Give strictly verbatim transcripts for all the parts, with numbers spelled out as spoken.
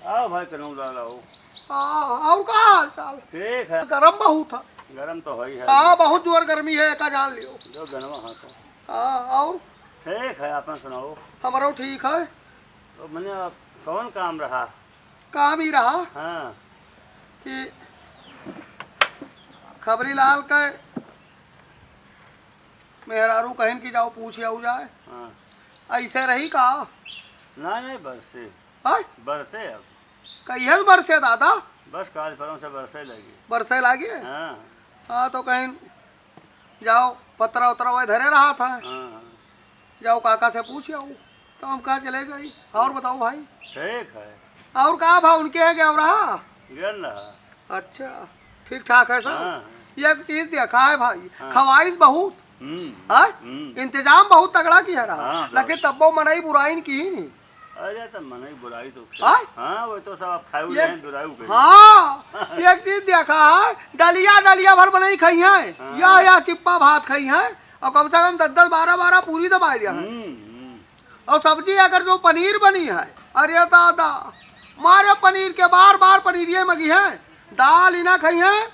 आओ भाई, कनऊ लाल, आओ। हाँ, और का हाल चाल? ठीक है। गरम बहुत है। गरम तो है ही है। हाँ, बहुत जोर गर्मी है, एका जान लियो। जो गनवा हाँ तो। हाँ, और? ठीक है, आपन सुनाओ। हमरो ठीक है। तो मने, अब कौन काम रहा? काम ही रहा हाँ। कि खबरी लाल का मेहरारू कहिन कि जाओ पूछ आऊ जाए। हाँ। ऐसे रही का? नहीं, नहीं, बरसे। हाँ? बरसे अब। कहिए बरसे दादा? बस काल परम से बरसे लगी। बरसे लागे? हाँ। हाँ, तो कहिन जाओ, पतरा उतरा वही धरे रहा था। हाँ। जाओ काका से पूछ आऊ। तो हम कहा चले जाई। और बताओ भाई। ठीक है। और का भा उनके है गया रहा? गया ना। अच्छा, ठीक ठाक है सब। हाँ। ये एक चीज देखा है भाई, हाँ। खवाइश बहुत। हम्म। हाँ? हम्म। इंतजाम बहुत तगड़ा किया रहा। हाँ, लेकिन बहुत। तब्बो मनई बुराई न की ही नहीं। अरे, तो मनई बुराई तो क्या? हाँ? हाँ, वो तो सब आप खाए हुए ये हैं, दुराई हुए। हाँ, एक चीज देखा है, डलिया, डलिया भर मनई खाई है, हाँ। या, या चिप्पा भात खाई है, और कम से कम दस दस, बारह बारह पूरी दबाई दिया है। हम्म, हम्म। और सब्जी अगर जो पनीर बनी है, अरे दादा, मारे पनीर के बार बार पनीरिये मगी है, दाल इना खाई है,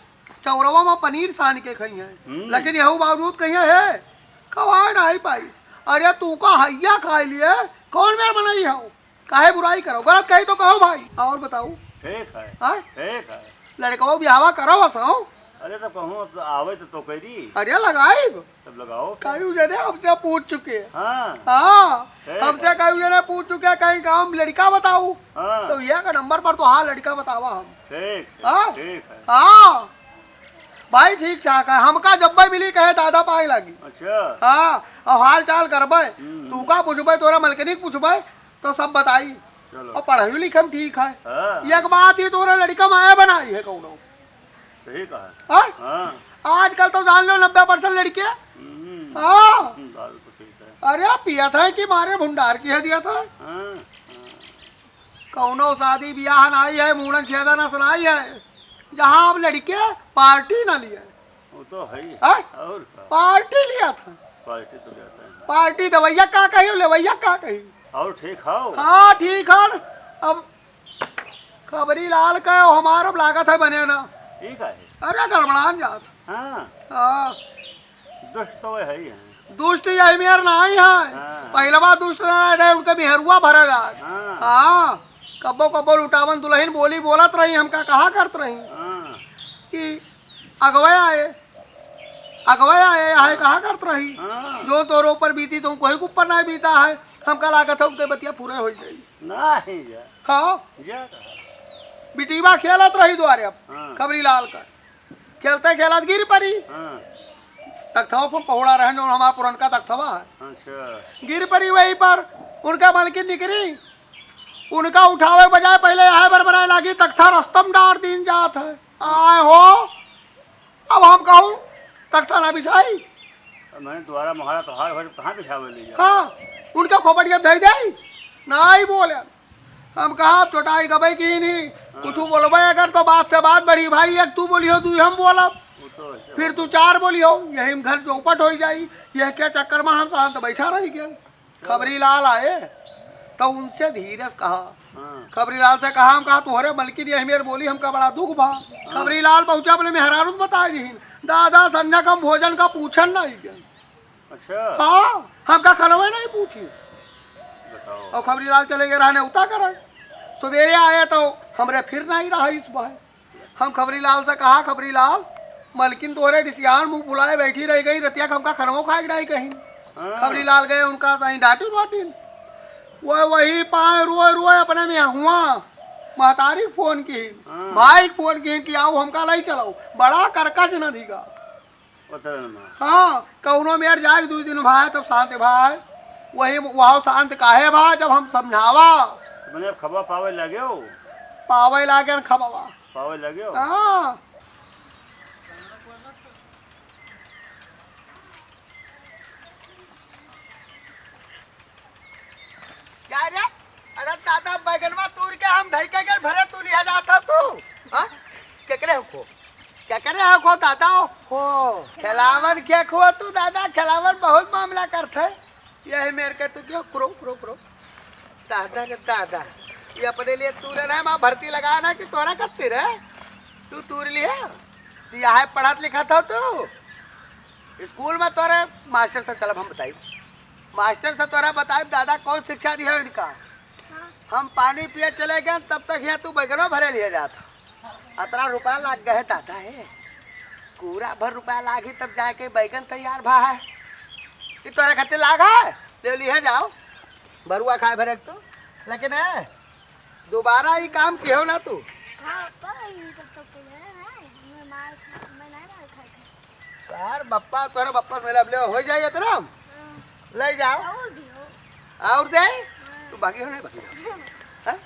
चौरवा में पनीर सान के खाई है, हम्म। लेकिन यहू बावजूद कहिए है, खवाए नाही पाइस। अरे तू का हैया खाए लिए, कौन मेर मनई हो? काहे बुराई करो, गलत कही तो कहो भाई। और बताओ। ठीक है। हाँ? ठीक है। लड़कवा बियाहवा करो हसाओ। अरे तो कहूँ, अब तो आवे तो, तो करी। अरे लगाई। तब लगाओ। कई जने हमसे पूछ चुके हैं। हाँ। हाँ, ठीक हमसे है। कई जने पूछ चुके हैं, कहीं गाँव में लड़का बताऊ। हाँ। तो ये का नंबर पर तो हाँ लड़का बतावा हम। ठीक है, हाँ? ठीक है। हाँ। भाई ठीक ठाक है, हमका जब्बे मिली कहे दादा पाए लागी। अच्छा। हाँ, और हाल चाल करबे, हम्म। तू का पूछबे, तोरा मलकनी के पूछबे, तो सब बताई। चलो। और पढ़ाई लिखम ठीक है। हाँ। एक बात ही तोरा लड़का माया बनाई है कौनो। सही कहा। हाँ? हाँ। आजकल तो जान लो नब्बे परसेंट लड़के। हम्म। हाँ। हम्म, बात तो ठीक है। अरे पिया था कि मारे भुंडार की है दिया था। हाँ, हाँ। कौनो शादी ब्याह नाई है, मूड़न छेदन अस नाई है, जहाँ अब लड़के पार्टी ना लिए। वो तो है ही। हाँ? और का? पार्टी लिया था। पार्टी तो जाता है। पार्टी दवैया का कही, लेवैया का कही। और ठीक हो? हाँ, ठीक है। अब खबरी लाल का हमार अब लागत है बने ना। ठीक है। अरे गड़बड़ान जात। हाँ। हाँ। दुष्ट तो वह है ही है। दुष्ट यही मेर नाई है। हाँ। पहलवा दुष्ट ना रहे, उनके मेहरुआ भरा जात। हाँ। हाँ। कब्बो कब्बो लुटावन दुल्हन बोली बोलत रही, हमका कहा करत रही हाँ। कि अगवे आए, अगवे आए, आए कहा करत रही। हाँ। जो तोरे ऊपर बीती, तो कोई के ऊपर नहीं बीता है। हमका लागत है, उनके बतिया पूरे हो जाई। नहीं जा। हाँ। जा रहा। बिटीवा खेलत रही द्वारे अब, हाँ। खबरी लाल का। खेलते खेलत गिर पड़ी। हाँ। तख्तवा पर पहुड़ा रहे, जो हमारा पुरनका तख्तवा है। अच्छा। गिर पड़ी वहीं पर, उनका मलकिन निकरी, उनका उठावे के बजाय पहले आए बरबराए लागी, तख्ता रस्तम डार दीन जात है। आए हो, अब हम कहूँ, तख्ता ना बिछाई। अब मैंने द्वारा महारा तो हार भर कहाँ बिछावे ले जाए? हाँ, उनका खोपड़िया धई जाई, ना ही बोले। हम कहा, "आप चोटाई गबई की ही नहीं, हाँ। कुछ बोलबे अगर तो बात से बात बढ़ी भाई, एक तू बोलियो, दू हम बोलब, वो तो ऐसे फिर हो। तू चार बोलियो, यही में घर चौपट हो जाई।" यह क्या चक्कर में हम शांत बैठा रही गए। खबरी लाल आए, तो उनसे धीरे से कहा, हाँ। खबरी लाल से कहा, हम कहा, "तुम्हारे मलकिन यही मेर बोली, हमका बड़ा दुख भा।" हाँ। खबरी लाल पहुँचा, अपने मेहरारू को बताए दीन, "दादा, संझा का हम भोजन का पूछन नहीं गए।" अच्छा। हाँ, हमका खनवे नहीं पूछिस। बताओ। और खबरी लाल चले गए रहने उता करन। सवेरे आए तो हमरे फिर नहीं रहा इस बार। हम खबरी लाल से कहा, "खबरी लाल, मलकिन तोरे डिसियान मुँह फुलाए बैठी रह गई, रतिया का हमका खनवो खाए के नहीं कहीं।" हाँ। खबरी लाल गए उनका तहीं डांटिन वाटिन। वह वही पाए रोए रोए अपने में हुआ महतारी के फोन की, हाँ। भाई के फोन की कि आओ हमका नहीं चलाओ, बड़ा करकच न दिगा। उतरन में। हाँ, कौनो मेर जाए दू दिन भाई तब शांत भाई, वही वहाँ शांत काहे बा जब हम समझावा। मैंने अब खबा पावे लगे हो? पावे लागे न खबवा। पावे लगे हो? हाँ। क्या रे? अरे दादा, बैगनवा तूर के हम धई के गेल भरे, तू लिहा जात हो तू? हाँ? केकरे हो खो? केकरे हो खो दादा हो? खो। खेलावन के खो तू दादा, खेलावन बहुत मामला करत है। यही मेर के तू क्यों क्रो, क्रो, क्रो? दादा रे दादा। ये अपने लिए तूरे ना, माँ भर्ती लगा ना कि तोरा करते रे। तू तूर लिया। तू यहाँ पढ़त लिखत हो तू? स्कूल में तोरे मास्टर से, चलब हम बताई। मास्टर से तोरा बताई, दादा कौन शिक्षा दिया इनका। हाँ। हम पानी पिए चले गए, तब तक यहाँ तू बैगनो भरे लिए जात हो। अतरा रुपया लाग गए दादा हे। पूरा भर रुपया लागी तब जाके बैगन तैयार भा है। ई तोरे खातिर लाग है, ले लिहे जाओ। बरुआ खाए भरे तू। लेकिन ए, दोबारा ई काम किहो ना तू। हाँ, पापा, ई तो, तो पुराना है। मैं मार खा-, मैं नहीं मार खाई थी। यार, बप्पा, तोहरे बप्पा से मिलब ले, हो जाई इतना? हाँ। ले जाओ। और दियो। और दे? हाँ। तू भागी हो, नहीं भागी हो? हाँ। हाँ?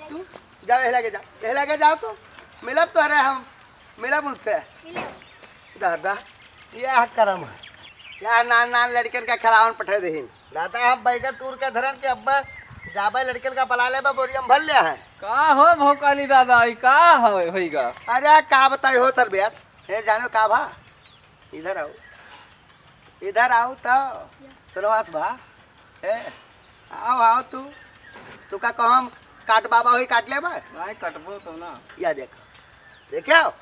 तू जा, यह लगे जा, यह लगे जाओ तू। मिलब तोहरे हम, मिलब उनसे। मिलो। दादा, यह करम है। यह नान नान लड़कन का खिलावन पठे देहिन। दादा, हम बैगन तूर के धरन के अब्बा जाबे लड़कन का बला लेबे, बोरिया में भर लिया है। का हो भौकाली दादा, ई का हो, होइगा? अरे, का बताई हो सर ब्यास? हे जानो का भा? इधर आओ, इधर आओ तो। सुनवास भा, ए, आओ, आओ तू। तू का कहम काट बाबा होई, काट लेबा? नहीं, कटबो तो ना। या देखो, देखो।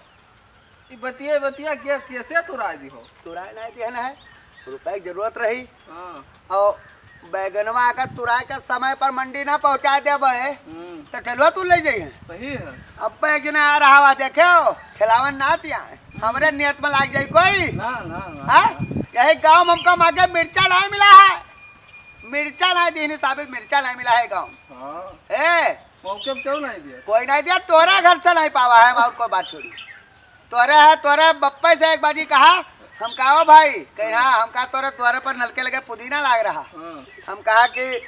ई बतिया, बतिया के, कैसे तुराई दी हो? तुराई नहीं दिहन है, रुपए की जरूरत रही। हाँ। और बैगनवा अगर तुराई का समय पर मंडी ना पहुँचा देबे, हम्म। तो ठेलवा तू ले जाइए। सही है। अब एक जना आ रहा हुआ, देखे हो, खिलावन ना तिया, हमरे नियत में लाग जाई कोई। ना, ना, ना, हाँ? ना। यही गाँव में हमका मागे मिर्चा नहीं मिला है, मिर्चा नहीं दीहनी साबित, मिर्चा नहीं मिला है गाँव। हाँ। ए, मौके पे क्यों नहीं दिया? कोई नहीं दिया, तोरा घर से नहीं पावा है, और कोई बात छोड़ी। तोरे है, तोरे बप्पे से एक बाजी कहा, हम कहा, "ओ भाई," कहीं, "हाँ।" हम कहा, "तोरे द्वारे पर नलके लगे पुदीना लाग रहा।" हाँ। हम कहा कि,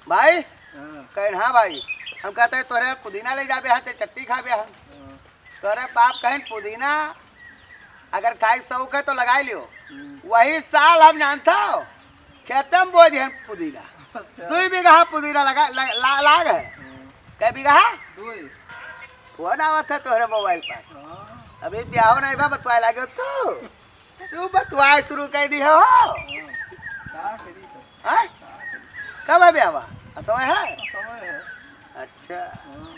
"भाई," हाँ। कहीं, "हाँ भाई।" हम कहते, "तोरे पुदीना ले जाबे, हाँ, ते चट्टी खाबे, हाँ।" हाँ। तोरे बाप कहीं, "पुदीना अगर खाई शौक है तो लगाई लियो।" हम्म। वही साल हम जानता हो, खेते में बो दिहन पुदीना। अच्छा। दुई बीघा पुदीना लगा, लग-, ला-, लाग है। हम्म। कै बीघा? दुई। फोन आवत है तोहरे मोबाइल पर। हाँ। अभी ब्याह नहीं बा, बतवाए लागे तू। तू बतवाए शुरू कर दी हो। हाँ। का करी तो? हाँ? का करी? कब है ब्याह बा? आ, समय है? समय है। अच्छा। हाँ।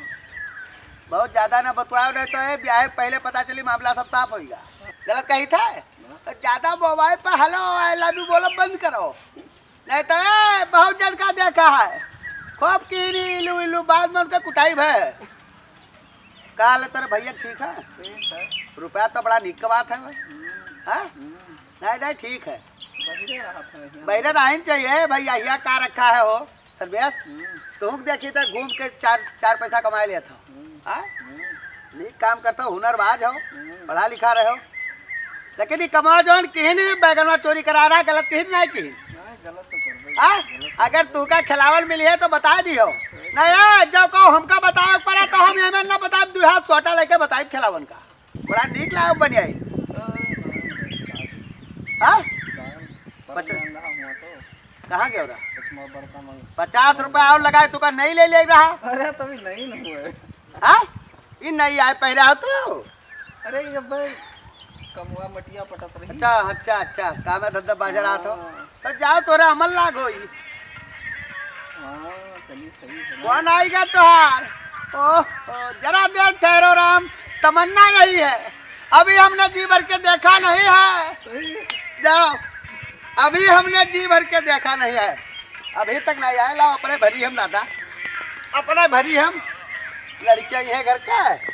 बहुत ज्यादा ना बतवाओ, नहीं तो ये ब्याह पहले पता चली, मामला सब साफ होइगा। गलत कही था? तो ज्यादा मोबाइल पर hello, I love you बोलो बंद करो, नहीं तो, ए, बहुत जन का देखा है, खूब कीनी इलू इलू, बाद में उनके कुटाई भय। का हाल है तेरे भैया, ठीक है? ठीक है। रुपया तो बड़ा निक बात है भाई। हम्म। हाँ? हम्म। नहीं, नहीं, ठीक है। बहिरे रहत है यहाँ। बहिरे रहन चाहिए भैया, यहाँ का रखा है हो? सर्वेश, हम्म। तोहूँ के देखी त घूम के चार, चार पैसा कमाए लेत हो। हम्म। हाँ? हम्म। नीक काम करत हो, हुनरबाज हो, हम्म। पढ़ा लिखा रहे हो। लेकिन ई कमाओ जौन किहिन बैगनवा चोरी करा रहा, गलत किहिन नहीं किहिन? नहीं, गलत तो करबे हाँ? गलत तो अगर करबे। तू का खिलावन मिली है तो बता दियो। नहीं। नहीं, जो कहो हमका बतावे के पड़ा तो हम एमे ना बताब, दू हाथ सोटा लेके बताइब खिलावन का। बड़ा नीक लागब बनियाई। हाँ? पच-, कहाँ गयो रहा? पचास रुपया और लगाए, तू का नहीं ले ले रहा? अरे, तभी नहीं, नहीं हुआ है। हाँ? ई नहीं आए पहले हो तू? अरे, ये भाई, कमुआ मटिया पटत रही। अच्छा, अच्छा, अच्छा, काम है धंधा बाजार आत हो। हाँ। तो जाओ, तोरा अमल लाग होई। हाँ, चलिए, सही है ना। कौन आएगा तोहार? ओह, ओह, जरा देर ठहरो राम, तमन्ना यही है, अभी हमने जी भर के देखा नहीं है। सही है। जाओ, अभी हमने जी भर के देखा नहीं है, अभी तक नहीं आए। लाओ, अपने भरी हम दादा, अपने भरी हम लड़कियाँ ये घर का है।